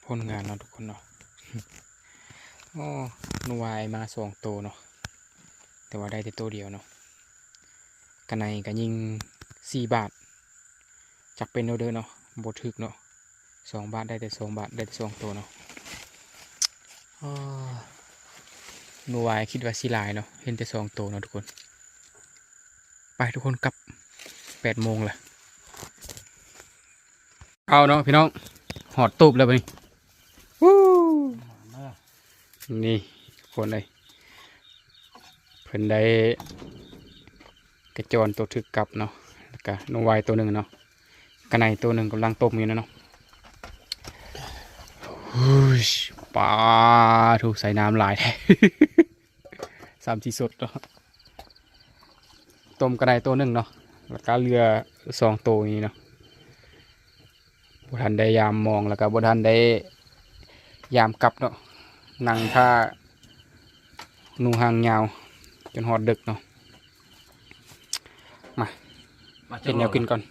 ຜົນງານເນາະທຸກຄົນເນາະ. ໂອ້ ໜູວາຍມາສອງໂຕເນາະ ແຕ່ວ່າໄດ້ແຕ່ໂຕດຽວເນາະ. ກະໄນກະຍິງສີ່ບາດ ຈັກເປັນແນວໃດເນາະ ບໍ່ຖືກເນາະ. ສອງບາດ ໄດ້ແຕ່ສອງບາດ ໄດ້ແຕ່ສອງໂຕເນາະ. ໂອ້ ໜູວາຍຄິດວ່າຊິຫຼາຍເນາະ ເຫັນແຕ່ສອງໂຕເນາະທຸກຄົນ. ໄປທຸກຄົນກັບ ແປດໂມງລະ. ເອົາເນາະພີ່ນ້ອງ ຮອດຕູບແລ້ວບັດນີ້. ວູ້ ນີ້ທຸກຄົນເອີຍ ເພິ່ນໄດ້ກະຈອນໂຕຖືກກັບເນາະ ແລ້ວກະໜູວາຍໂຕໜຶ່ງເນາະ ກະໄນໂຕໜຶ່ງກຳລັງຕົ້ມຢູ່ນະເນາະ. ໂອ້ຍ ປາໂທ້ ໃສ່ນ້ຳຫຼາຍແທ້ ສ່ຳຊິສົດເນາະ. ຕົ້ມກະໄນໂຕໜຶ່ງເນາະ ແລ້ວກະເຫຼືອສອງໂຕນີ້ເນາະ. ບໍ່ທັນໄດ້ຍາມມອງ ແລ້ວກະບໍ່ທັນໄດ້ຍາມກັບເນາະ ນັ່ງຖ້າໜູຫາງຍາວຈົນຮອດດຶກເນາະ. ມາ ມາ ເຮັດແນວກິນກ່ອນ.